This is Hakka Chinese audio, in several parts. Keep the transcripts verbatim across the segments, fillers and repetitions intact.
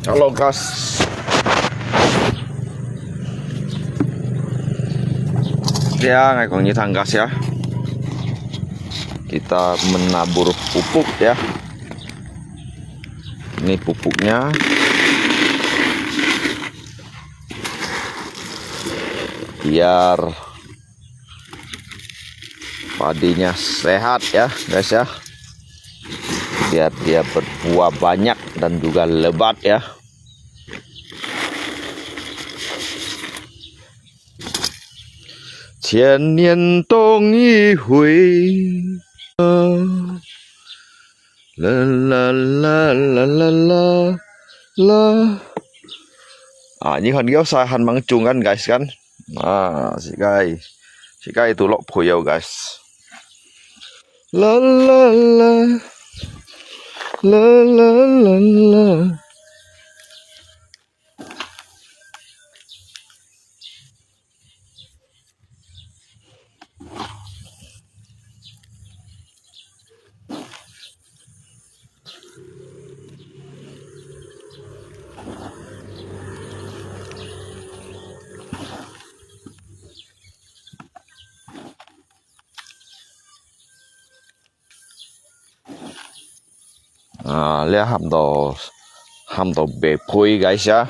Hello guys. Ya, ngai kong ni tangkas ya. Kita menabur pupuk ya. Ini pupuknya. Biar padinya sehat ya, guys ya. Biar dia berbuah banyak dan juga lebat ya. 千年冬一回。啦啦啦啦啦啦啦。啊，你看，有啥还蛮中kan, guys, kan? Ah, si Kai. Si Kai tulok puyo, guys. La la la. La la la la. Ah, liá ham to, ham to bepui, guys, ya.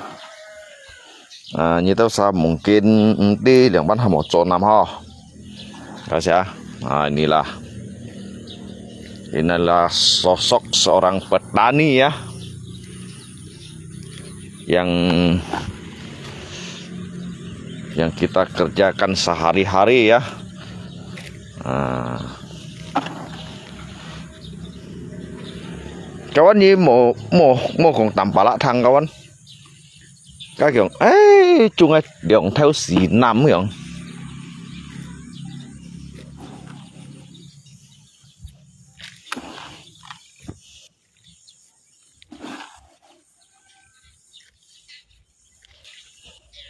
Ah, nyi tau sa mungkin enti liang pan ham mo cho nam ho. Guys, ya. Ah, inilah. Inilah sosok seorang petani, ya. Yang, yang kita kerjakan sehari-hari, ya. Ah. Kawan, nyi mo, mo, mo kong tampalak thang, kawan. Ka kiong, eh, chung eh, liang thau si nam yong.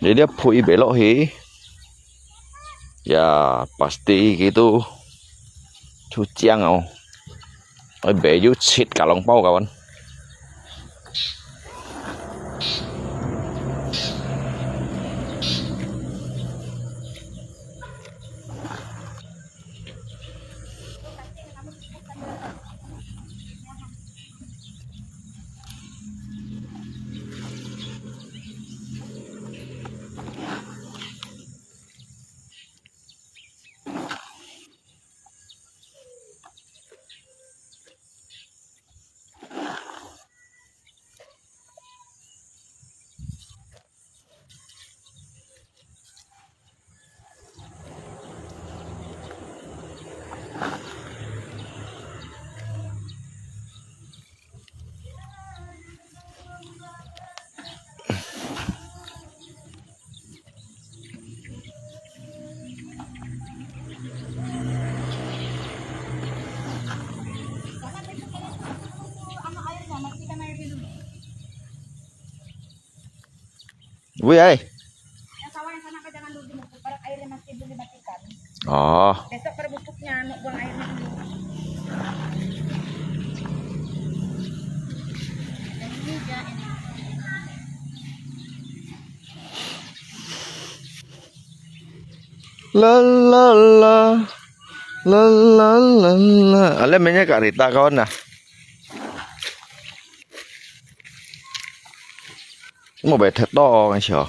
Jadi dia pui belok hi. Ya, pasti gitu. Cuciang au. Ai, baju cit kalong pau, kawan. Wih ai. Yang sawah yang sana kan jangan dulu dimupuk, barang airnya masih belum dimatikan. Oh. Besok pada pupuknya, mau buang airnya dulu. Yang ini aja, ini. La la la. La la la la. Ala menya karita kawan na. Mo be thet to ngai sio.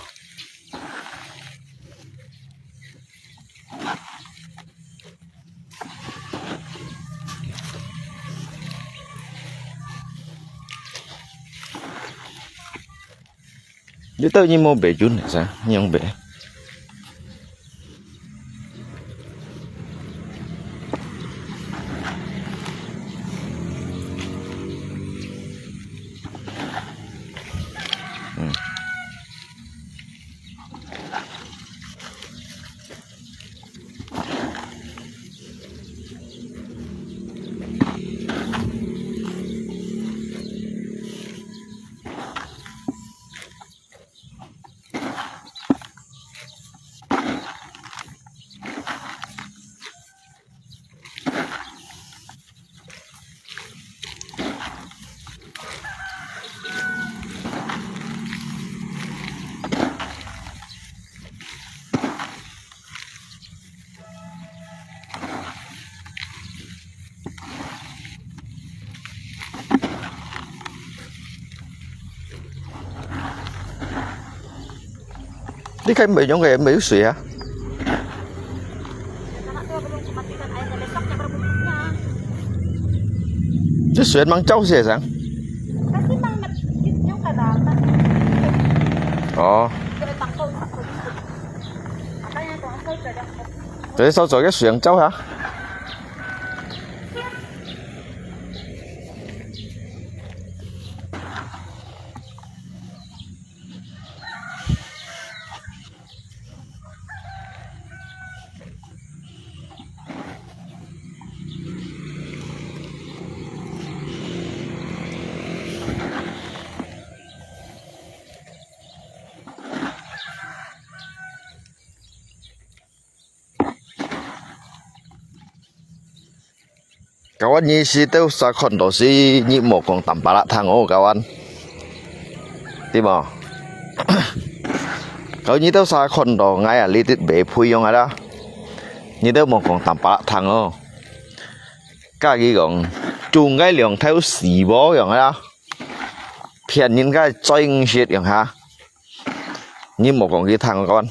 Dito nyi mo be jun sa, nyong be. Hmm. Ini kan banyak kayak banyak sui ya. Itu sui mang jauh sih sang. Kasi mang nag-, yung kadama. Oh. Kaya tangko sa police. Makanya tangko sa police. Jadi sao jauh ya sui yang jauh ha. Kawan，你係都儕看到係，你莫講Tampalak Thang哦，kawan，對無？Kawan，你都儕看到𠊎啊，這兜白皮樣啊啦，你都莫講Tampalak Thang哦。家己講，中𠊎兩頭四寶樣啊啦，騙人家最硬舌樣哈，你莫講佢Thang哦，kawan。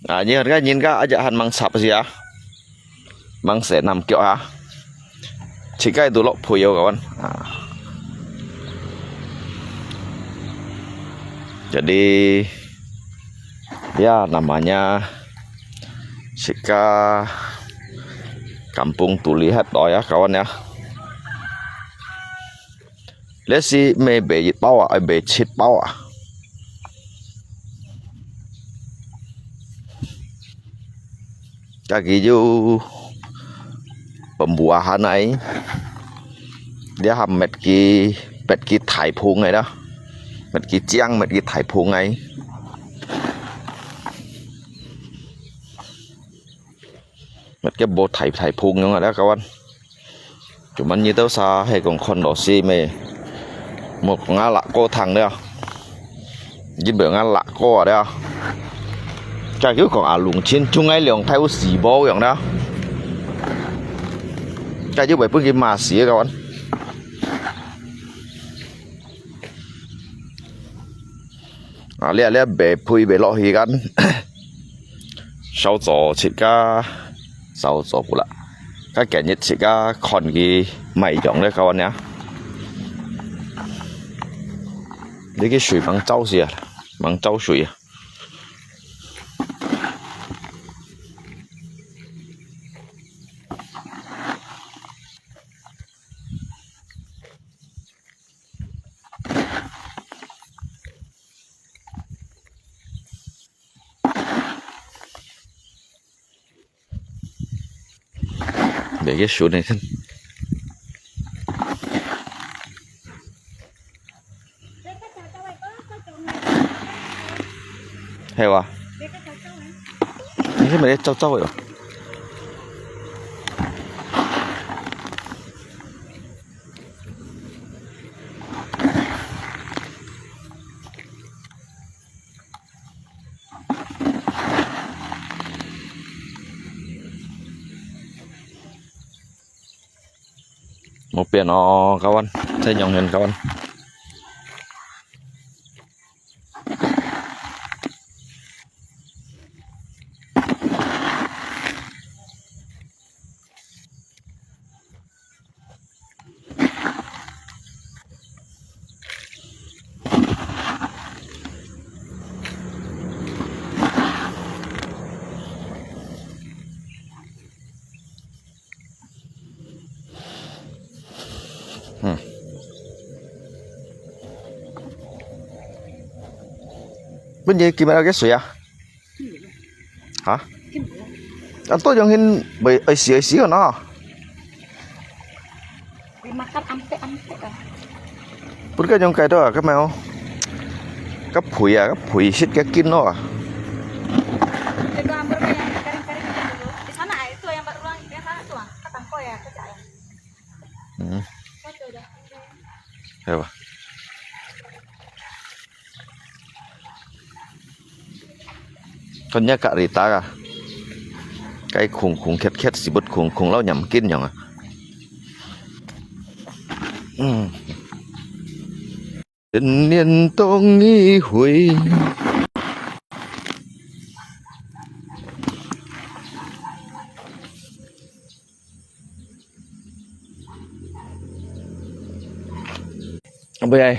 啊，你看，你看，aja han mang sap siya. Mang senam kiok ha. Chikai tu lok puyo kawan. Ah. Jadi, ya namanya sika kampung tulihat oh ya kawan ya. 這係賣，賣一包啊，愛賣七包啊。家己就分布啊，還來，這下搣佢，搣佢大棚个啦，搣佢靚，搣佢大棚个。 Mat ke bo thai thai phung yong ada kawan. Cuman nyi tau sa hai kong khon lo si me. Mo kong ala ko thang dia. Jin be ngala ko dia. Cha yu kong alung chin chung ai liong thai u si bo yong dia. Cha yu be pun ki ma si kawan. Ah, lihat, lihat, bè phui bè lok hi kan. Sau zo chit ka, sau zo pula. Ka kèn yit chit ka khon ki mai yong le kawan ya. Li ki shui mang chau sia, mang chau shui ya. Bè ke sun ne kan. Hai wa. Ni se me le chau chau yo. Mo pian o, kawan. Sai nyong hen, kawan. Hmm. Bun ye kimai ke sui a? Ha? An to yong hin bai ai si ai si ko na. Dimakan ampek-ampek ah. Pun ka yong kai to ah, ka mai o. Ka phui ah, ka phui sit ka kin lo ah. Itu gambar yang kering-kering itu dulu. Di sana ah, itu yang berulang, yang sana tu ah. Katang ko ya, kecak ya. Hmm. Kacau dah. Hai wa. Kon nya ka ri ta ka. Kai khung khung khet khet si but khung khung lau nyam kin yong a. Hmm. 年年冬一回。 Apa ya?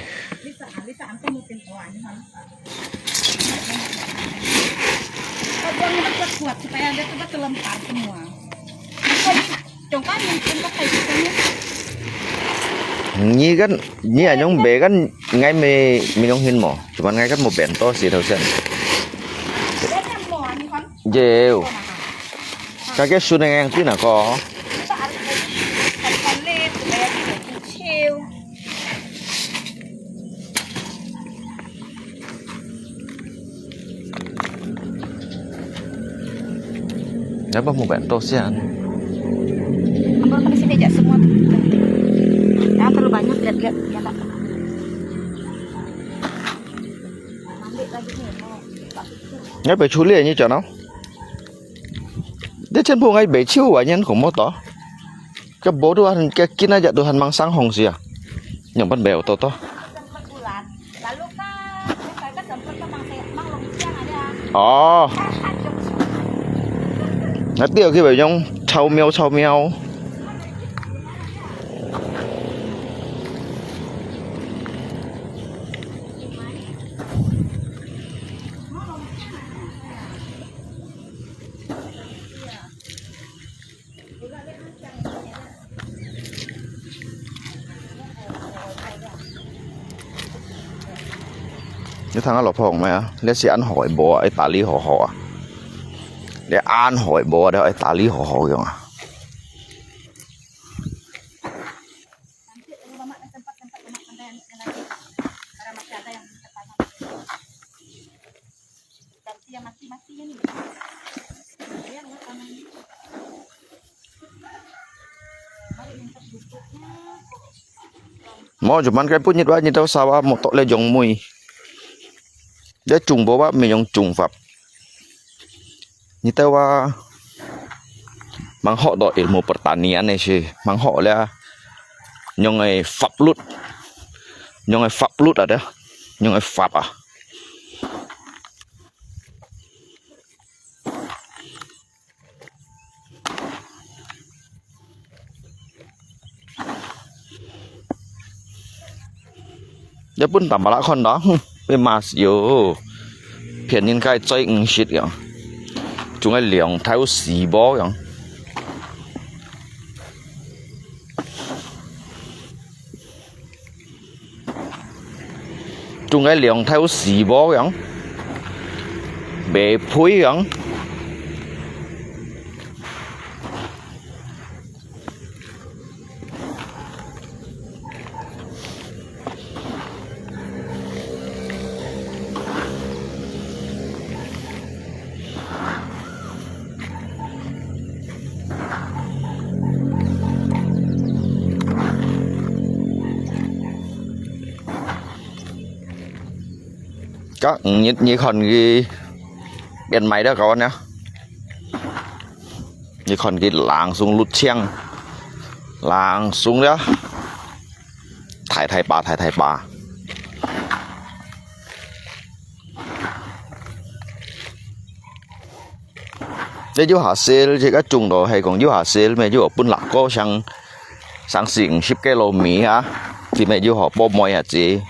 Kuat supaya dia cepat terlempar semua. Ni kan, ni anyong be kan ngai me, me nyong hin mo. Cuman ngai kan mo bento si thau sen. Jeu. Kake su neng yang tin ako. Apa mo bento sian? Ambil kami sini aja semua. Jangan terlalu banyak, lihat-lihat, ya tak? Ambil lagi ni, mau tak? Ngai bai chu lie ni channel. Dia chen bu ngai bai chiu wa nyan kong mo to. Ka bo tu han, ka kin aja tu han mang sang hong sia. Nyong pan bèo to to. Ồ. Nó tiêu khi bảo giống chau mèo, chau mèo. Ni thang a lò phong mai a, liá si an hoi bo a, ai tali hò hò a. Liá an hoi bo a, ai tali hò hò yong a. Mo, cuman kai pun nyit wa nyit tau sawa mo tok le jong mui. Dia cung bo wa mi jong cung fap. Nyit tau wa mang hok do ilmu pertanian ne si, mang hok le. Nyong ai fap lut. Nyong ai fap lut ada. Nyong ai fap a. Yá pun tam pala khon đó. Hm, pe mas yo. Phiền nhân kai choi ng shit yong. Chúng ai liang thai u xì bó yong. Chúng ai liang thai u xì bó yong. Bể phui yong. 該五日你看佢變賣了，kawan啊。你看佢langsung落青，langsung了，大大把，大大把。 這有hasil，這个種落係講有hasil，乜有分六個成，成四五十kilo米哈，佢乜有好報賣啊子。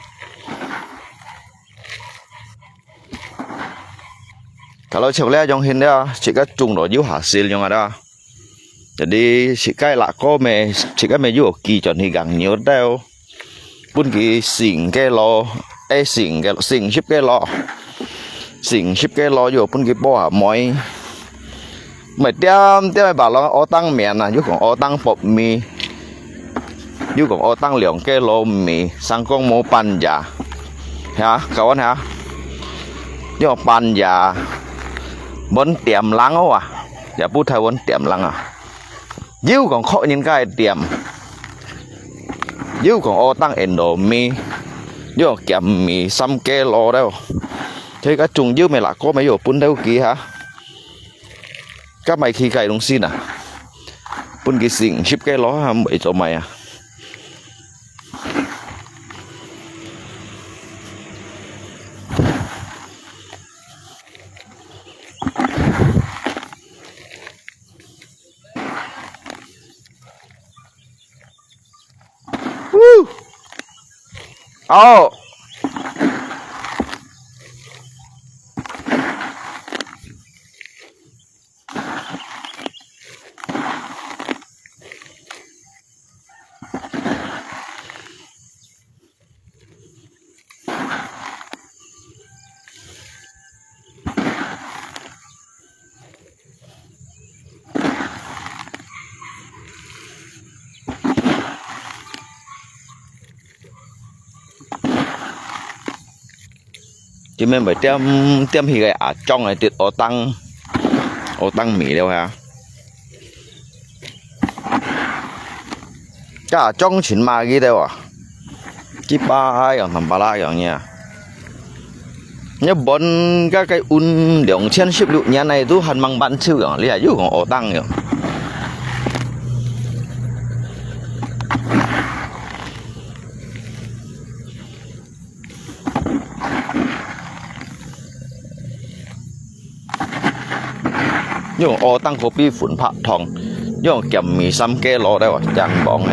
Kalau像這樣形了，這个種落有hasil樣啊啦。Jadi，這个六個乜，這个乜有寄轉去耕牛兜。 分佢四五kilo，誒，四五kilo，四五十kilo，四五十kilo又分佢報下賣。毋係點點个把攏烏當面啊，又講烏當薄米，又講烏當兩kilo米，成講無半價，哈，kawan哈，又半價，分店人哦啊，也毋係分店人啊。 又講確認个店，又講烏當Indomie，又講鹹米三kilo了。這个種又乜六個乜有分到佢哈，該賣去个東西呢，分佢四五十kilo哈，毋會做賣啊。 Woo! Ao! 今晡日點，點去个阿忠个，跌烏當，烏當米了哈。 該種全賣佢兜啊，幾百樣、三百啦樣呢。日本該个運兩千十六年來都還吂辦手樣，你還又講烏當樣。 用烏當可比粉白糖，用鹹味三雞螺來話，正棒个。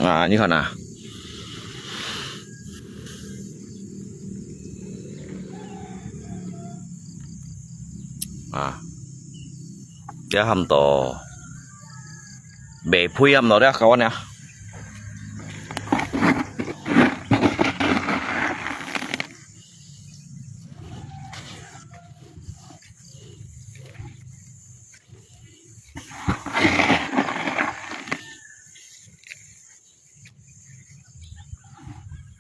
啊，你看啊。 啊，這喊到，袂配喊到這，kawan啊。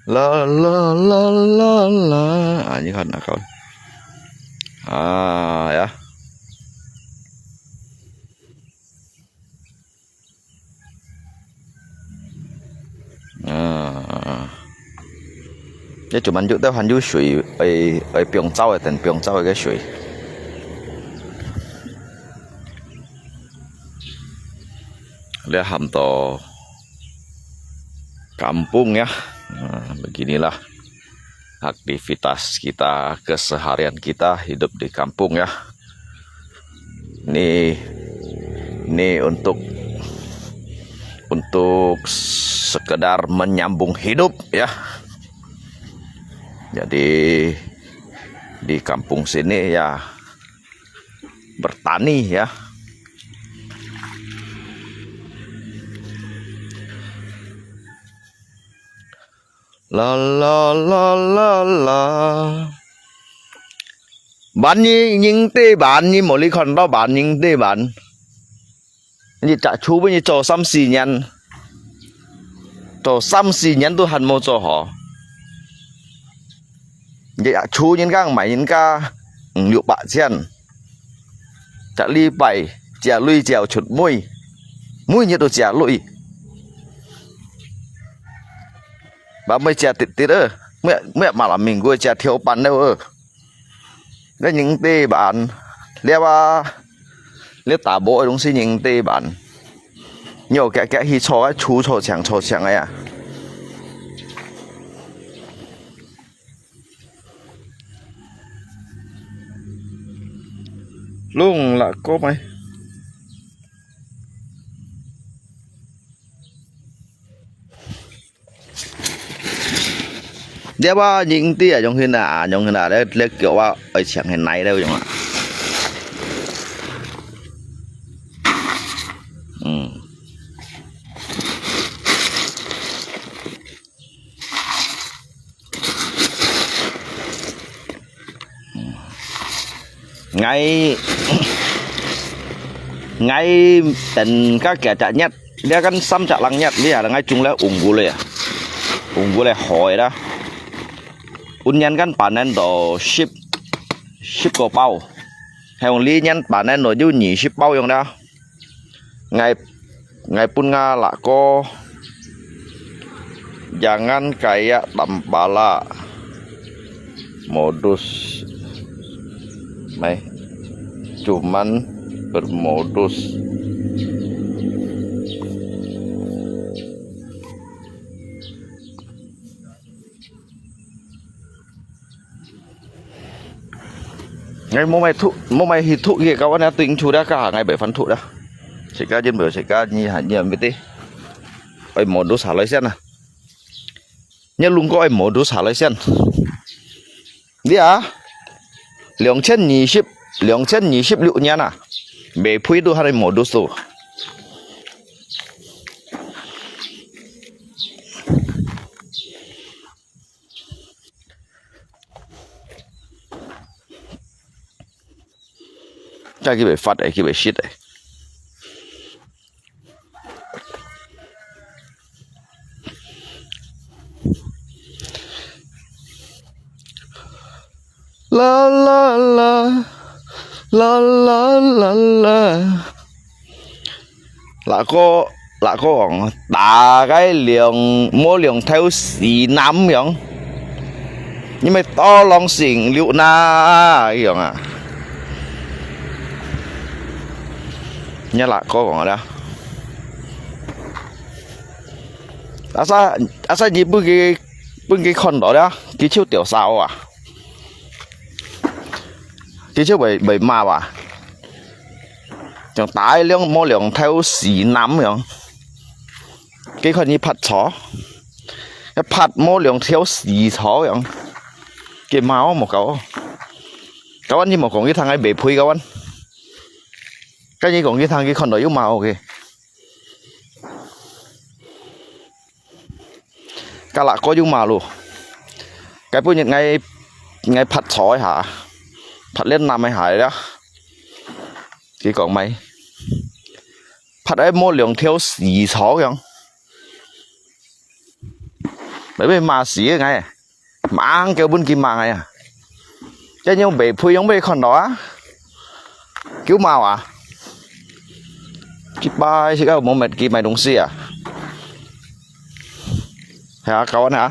啦啦啦啦啦，啊，你看那个，啊呀，啊，這就滿足到還有水，會，會放走个，等放走个水。 Lihat ham to kampung ya. Nah, beginilah aktivitas kita keseharian kita hidup di kampung ya. Ini, ini untuk, untuk sekedar menyambung hidup ya. Jadi di kampung sini ya bertani ya. La la la la la. Bạn你認得bạn，你無你看到bạn認得bạn。你隻樹分你做三四年，做三四年都還無做好。 一隻樹人家賣人家五六百千，一禮拜借鐳借出鐳，每日都借鐳。Ba每借滴滴啊，每每malam minggu借條板了啊。該人地板，了啊，了打包个東西人地板，你有个个去坐个，坐坐墙坐墙个呀。 Lung lah ko mai. Dia ba ning ti a yong hin a, yong hin a, le le kyo wa oi chiang hin nai le yong a. Hmm. Ngai, ngai ten ka kia cak nyet, dia kan sam cak lang nyet, dia ngai chung le unggu le, unggu le hoi da. Unyan kan panen do sip, sip ko pau. Hai ung li nyan panen do yu nyi sip pau yong da. Ngai, ngai pun nga lako, jangan kayak tampala modus. Mai, cuman bermodus. Ngai mo mai thu, mo mai hi thu ye kawan ya ting chu da ka ngai bai fan thu da. Sika jin bai sika ni ha ni mi ti. Oi modus ha lai sian na. Ni lung ko oi modus ha lai sian. Dia. Liang chen ni sip, liang chen ni sip liu nian na. Bai pui tu ha modus tu. Ka ki bai fat ai, ki bai shit ai. La la la, la la la la. Lako, lako 講，打該兩，摸兩頭死男樣，你咪多lòng性了那樣啊！你lako 講个啦。Asa，asa你分佢，分佢看到了，佢就掉梢啊，佢就會，會罵吧。 像打兩，摸兩頭死男樣。佢看你拍錯，一拍摸兩條死草樣。佢罵我無搞。Kawan你無講佢聽，𠊎袂配kawan。該你講佢聽，佢看到又罵我个。 Kalak ko yung malu. Kay pun ngai, ngai phat choi ha. Phat len nam ai ha ya. Ki kong mai. Phat ai mo liang thiao si choi yang. Bai bai ma si ngai. Mang kêu bun ki mang ai ya. Cái nhung bai phui yung bai khon đó á. Kêu mau à. Ki bai si kau mo met ki mai dong si à. Hả, kawan hả?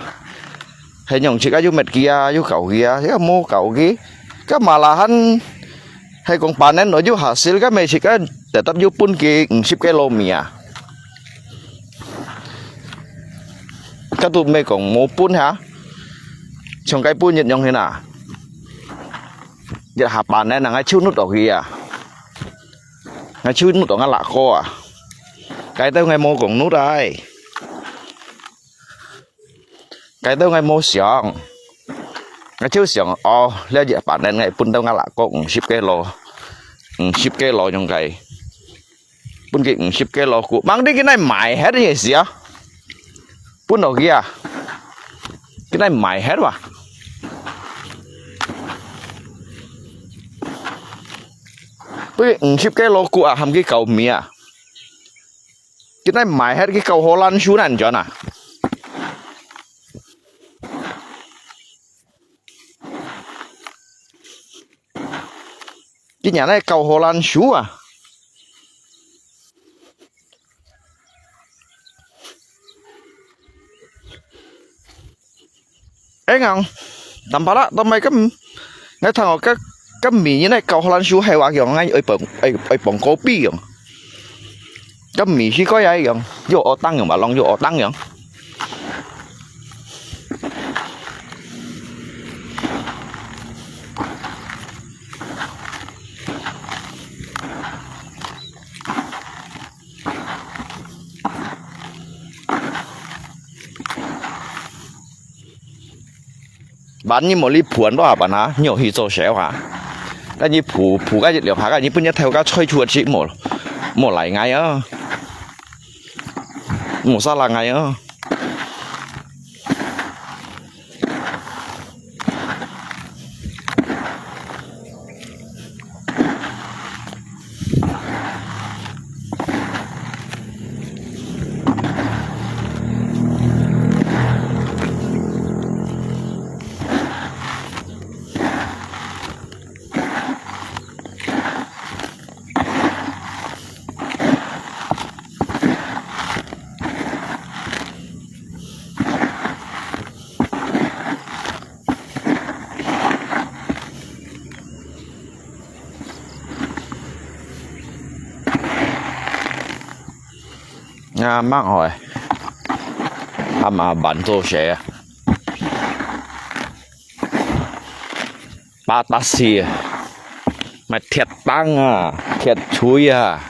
Hay nhung si kau yu met ki à, yu kau ki à, si kau mo kau ki. Kau malahan hay kong panen no yu hasil kau mai si kau tetap yu pun ki, mm, sip ki lo mi à. Kau tu mai kong mo pun hả? Chong kai pun yet nyong hina. Yet ha panen na ngai chiu nut ok hi à. Ngai chiu nut ok ngai lak ko à. Kai tau ngai mo kong nut ai. Kai tau ngai mo siang. Ngai chiu siang, oh, le yet panen ngai pun tau ngai lak ko, mm, sip ki lo. Mm, sip ki lo nyong kai. Pun ki, mm, sip ki lo ku. Mang di ki nai mai het ni sia. Pun lo ki à. Ki nai mai het wa. Pun ki, mm, sip ki lo ku à, ham ki kau mi à. Ki nai mai het ki kau Holland su nan chon à. Ki nyan nai kau Holland su à. 哎，讲，坦白啦，都买个，我听我个个米呢，搞荷兰树还话讲，俺爱放爱爱放高比样，个米是个呀样，又学当样嘛，弄又学当样。 萬一無你盤多下辦啊，你又去做事啊？該你鋪鋪該一兩下，該你本日頭家吹出去無，無來ngay啊，無啥啦ngay啊。 啊，蛮好诶，阿嫲扮做蛇啊，巴达西啊，買鐵釘啊，鐵錘啊，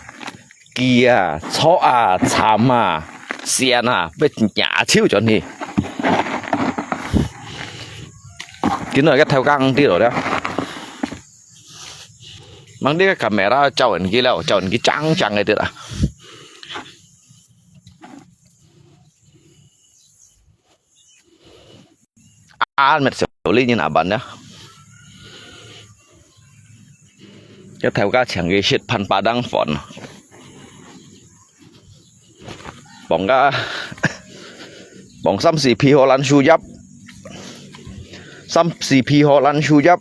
鋸啊、锉啊、杉啊、線啊，分佢掖手轉去。今日个頭家毋知了了。吂這个camera照人去了，照人去正正个得啦。 An met seo li nyin aban ya. Cái theo cá chèng cái shit phan pa đang phòn. Bỏng cá, bỏng xăm xì phi hô lăn su yap. Xăm xì phi hô lăn su yap.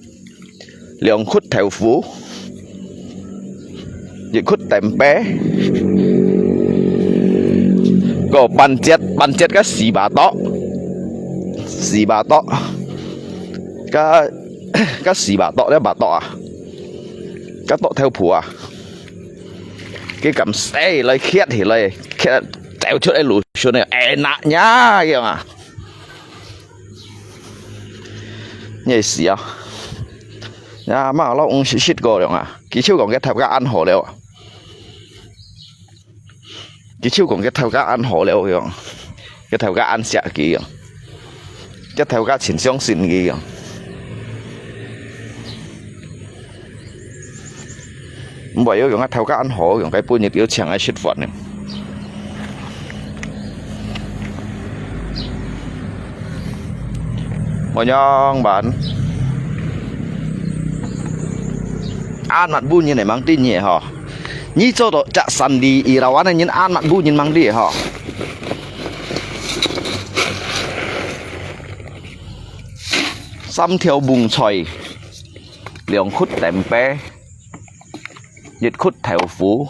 Liòng khút theo phủ. Yit khút tèm pé. Có bàn chết, bàn chết cá xì bà tó. Xì bà tó. Cá, cá xì bà tó, đấy bà tó à. Cá tó theo phủ à. Cái cầm xe lại khiết thì lại khiết. Tèo chút ấy lũ xuống này, ê nạ nhá, kìa mà. Nhảy xì à. Nhá, mà lo ung shit shit go rồi à. Kì chiêu còn cái theo cá ăn hổ leo à. Kì chiêu còn cái theo cá ăn hổ leo kìa. Cái theo cá ăn xạ kì kìa. Cái theo cá chỉnh相信kì kìa. Mò yô yòng a thâu cá ăn hổ, yòng cái bún nhiệt yô chèng ai shit phòn nè. Mò nhong bản. Ăn mặn bún nhiệt này mang tin nhiệt hò. Nhi cho đó chả sẵn đi, ý là ăn nhiệt ăn mặn bún nhiệt mang đi hò. Xăm theo bùng chòi. Liòng khút tèm pé. Yết khút theo phú.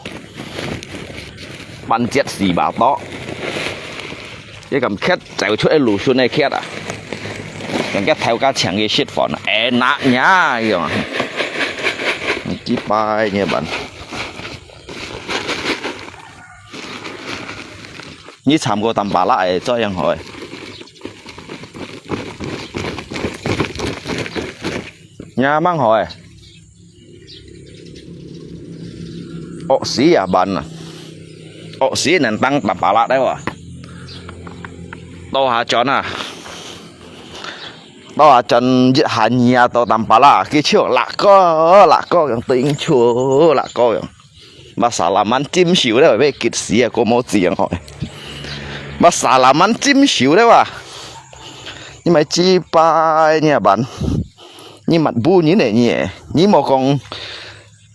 Bắn chết xì bà tó. Cái cầm khét chéo chút ấy lũ xuân này khét à. Cái cái theo cá chèng cái shit phòn. Ê nạ nhá. Chí pai nhé bạn. Nhi chăm cô tăm bà lạ ấy cho yang hỏi. Nhà mang hỏi. Ốc xí à bạn à. Ốc xí nên tăng tăm bà lạ đấy à. Tô hà chọn à. Tô hà chọn giết hà nhà tô tăm bà lạ. Cái chiều lạ có, lạ có, cái tiếng chua lạ có. Mà xà là mắn chim xíu đấy, về kịt xí à, cô mô gì yang hỏi. Mà xà là mắn chim xíu đấy à. Nhưng mà chi pai nha bạn. Nhi mặn bu nhi nè nhi. Nhi mò kong,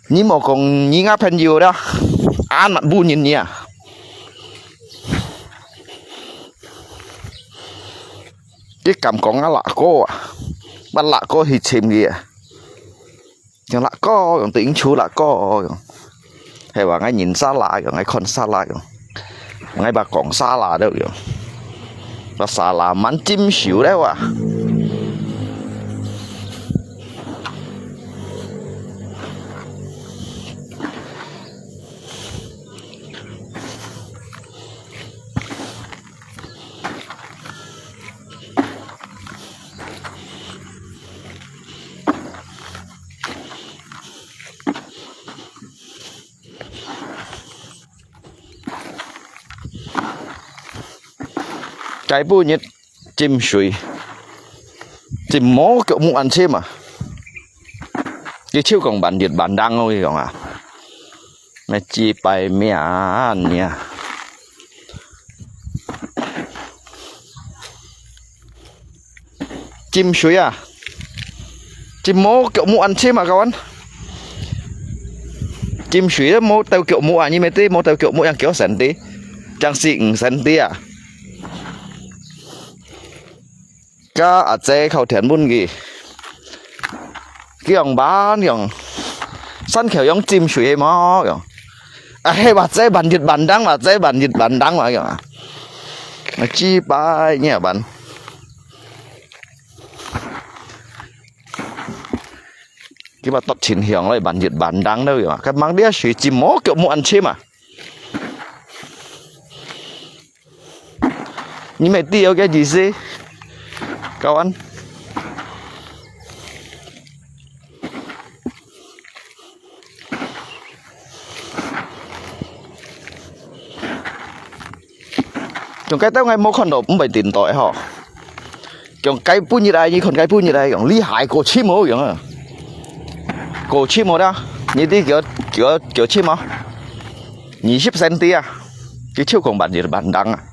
nhi mò kong nhi ngã phen yu đó. An mặn bu nhi nhi à. Cái cảm kong ngã lạ cô à. Bắt lạ cô thì chìm kìa. Yang lạ cô, yang tiếng chú lạ cô. Hay là ngay nhìn xa lạ, yang ngay con xa lạ, yang ngay bà con xa lạ đâu, yang. Bà xa lạ mắn chim xíu đấy à. 該半日浸水，浸無腳目恁深啊！佢就講萬日萬冬，𠊎講啊，乜幾百命啊！浸水啊，浸無腳目恁深啊，kawan！浸水都無到腳目啊，你乜知無到腳目樣叫深知，正四五深知啊！ 該阿姊敲電問佢，佢講：「萬，講，山口有浸水無？」講：「啊，係，話這萬日萬冬，話這萬日萬冬嘛。」講啊，幾百年萬，佢話都盡響了，萬日萬冬了，講啊，該吂這水浸無腳目恁深啊！ 你乜知有个意思？Kawan，像該兜𠊎無看到，毋會聽到个吼。像該半日啊，你看該半日啊，用厲害過深無用啊，過深無啦？你知幾多幾多幾多深無？二十centi啊，佢就講萬日萬冬啊！